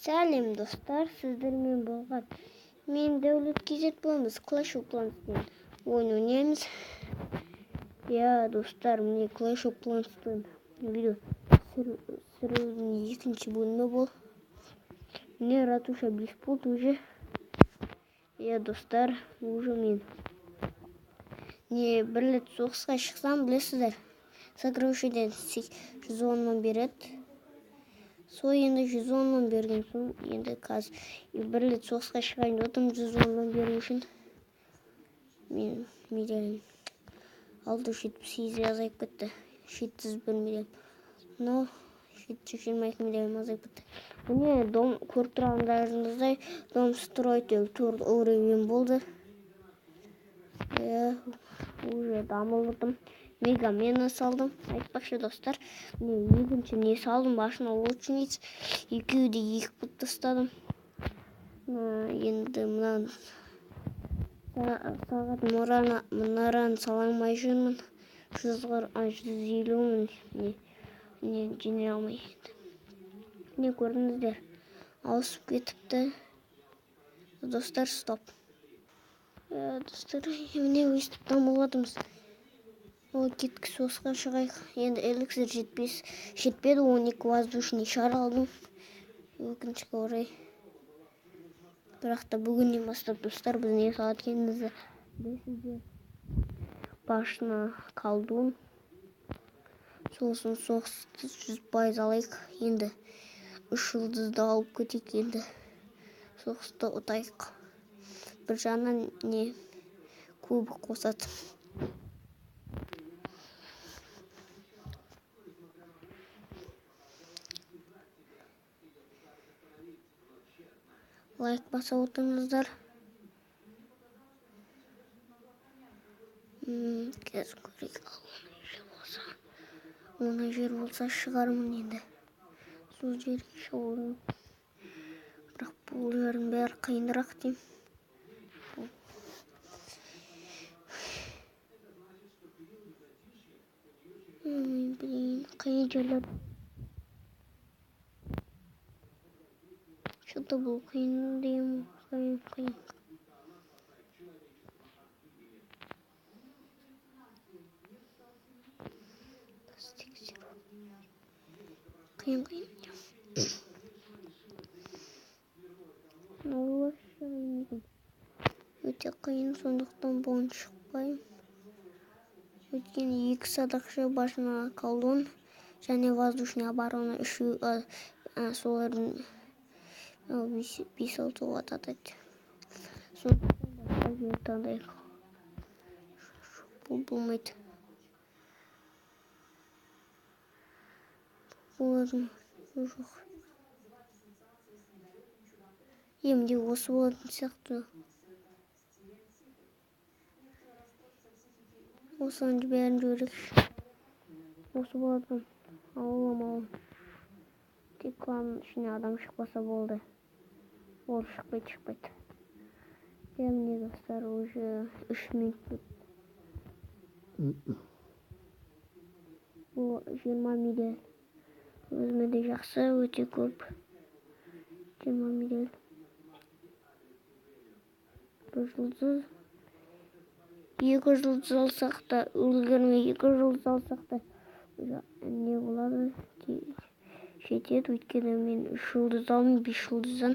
Сәлем достар, сіздермен болған мен Дәулет KZ боламыз. Clash of Clans'тен ойын ойнаймыз. Иә, достар, міне Clash of Clans'тан видео түсірудің екінші бөлімі бұл. Міне ратуша 5 болды уже. Иә, достар, уже мен не бір рет соғысқа шықсам, білесіздер, сокровищеден 110 мың береді. Со енді 110 мың берген соң, енді қазір бір рет соғысқа шығайын деп отырмын 110 мың беру үшін. Мен медалім 678 азайып кетті. 701 медаль. Но 722 медалім азайып кетті. Міне дом көріп тұрғандарыңыздай, дом строитель 4 уровень болды. Уже дамылдым. Мегамена салдым. Айтпақшы достар, міне екінші не салдым, башына лучниц. Екеуі де екі қылып тастадым. Енді мына сағат мұнараны сала алмай жүрмін. 150 мың не жинай алмай. Не көрдіңіздер, ауысып кетіпті. Достар, стоп. Достар, міне өйстіп дамып жатырмыз. Ол кеттік, соғысқа шығайық. Енді эликсир жетпеді, 12 воздушный шар алдым. Өкінішке орай. Бірақ та бүгіннен бастап, достар, біз не салады екенімізді білесіздер. Башына колдун. Сосын соғысты 100% алайық. Енді 3 жұлдызды алып кетейік енді. Соғысты ұтайық. Бір жағынан не кубок қосады. Лайк баса отырыңыздар. Қазір көрейік. Оңай жер болса шығармын енді. Сол жерге шығуым. Бірақ бұл жердің бәрі қиынырақ деймін. Блин, қиын жерлер. Что-то бұл қиын деймін, қиын, қиын. Қиын, қиын. Өте қиын, сондықтан бұған шықпаймын. Өйткені 2 садақшы башына колдун және воздушный оборона үшеу, солардың 5-6 атады. Сондықтан басқа жер таңдайық. Бұл болмайды. Болады ма? Жоқ. Емде осы болатын сияқты. Осыны бәрін жіберейікші. Осы болады. Аулам, аулам. Тек кланның ішіне адам шықпаса болды. Ол шықпайды, шықпайды. Міне достар, уже 3 минут өтті. О, 20 медаль. Өзіме де жақсы, өте көп. 20 медаль. 1 жұлдыз. 2 жұлдыз алсақ та, үлгермей 2 жұлдыз алсақ та, не болады? Жетеді, өйткені мен 3 жұлдыз алдым, 5 жұлдыздан.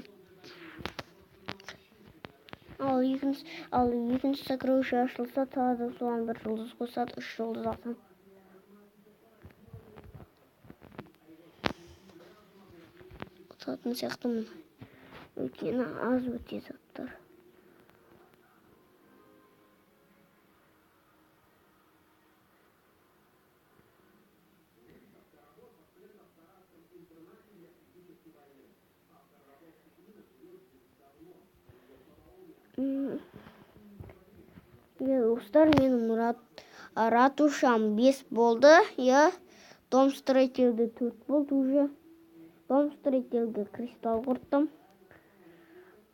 Ал екінші сокровище ашылса, тағы да соған 1 жұлдыз қосады, 3 жұлдыз алсам. Ұтатын сияқтымын. Өйткені аз өте заттар. Достар, менің ратушам 5 болды, иә. Дом строительді 4 болды уже. Дом строительді кристалл құрттым.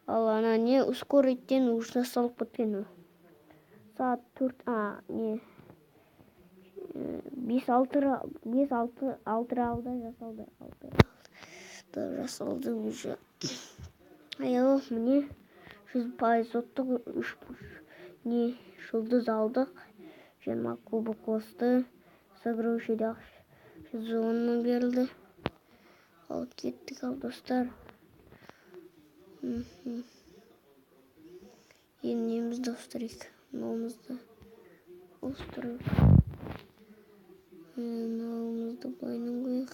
Ал ана не ускориттен уже салып кеткен. Сағат 4, не, бес, алты, бес, алты, алты алда жасалды. Алты. Жасалды уже. Аяқ, міне 100% ұттық, 3 не жұлдыз алдық. 20 кубок қосты. Сыграющийде 110 мың берілді. Ал кеттік, ал достар. Енді немізді ауыстырайық. Мынауымызды ауыстырайық. Мынауымызды былайынан қояйық.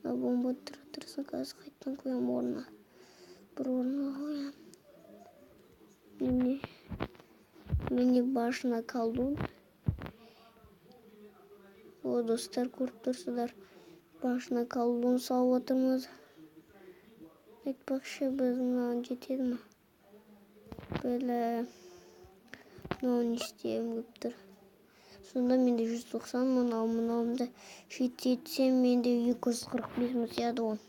Мына бомба тұра тұрсын, қазір қайтадан қоямын орнына. Бір орнына қоямын. Міне, міне башня колдун. О, достар, көріп тұрсыздар. Башня колдун салып отырмыз. Айтпақшы, біз мынаған жетеді ме? Бәле, мынау не істегім келіп тұр. Сонда менде 190 мың, ал мынауымды жетсем, менде 245 мың сияды ғой.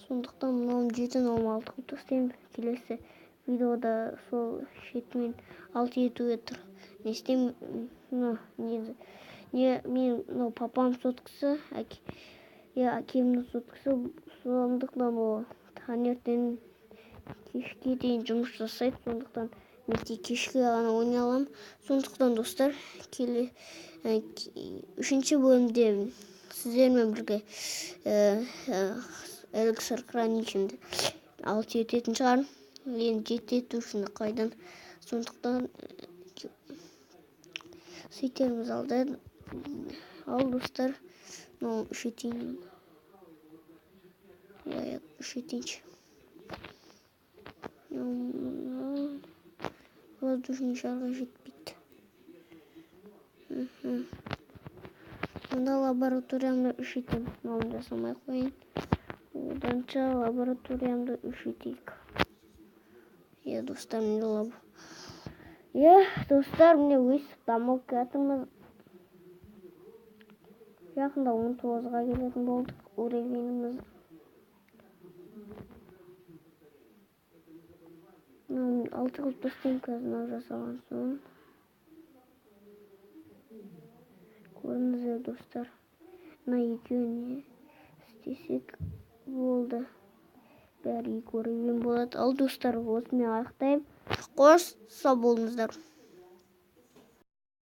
Сондықтан мынауым 7, мынауым 6 қылып тастаймын. Келесі видеода сол 7 мен 6 етуге тұр. Не істеймін? Мына, не, не, мен мынау папам соткасы, әке, иә, әкемнің соткасы, сондықтан ол таңертең кешке дейін жұмыс жасайды, сондықтан мен тек кешке ғана ойнай аламын. Сондықтан, достар, үшінші бөлімде сіздермен бірге эликсир хранилищемді 6 ететін шығармын. Енді 7 ету үшін қайдан? Сондықтан сөйтерміз алда. Ал, достар, мынау 3 етейін. Иә, 3 етейінші. Воздушный шарға жетпейді. Онда лабораториямды 3 етемін. Мынауны жасамай қояйын. Оданша лабораториямды 3 етейік. Иә, достар, міне лаб. Иә, достар, міне өсіп дамып келатырмыз. Жақында 19-ға келетін болдық уровеніміз. 6 қылып тастаймын қазір мынау жасалған соң. Көрдіңіздер, достар. Мына екеуіне істесек болды. Бәрі екі уровень болады. Ал, достар, осымен аяқтаймын. Қош, сау болыңыздар.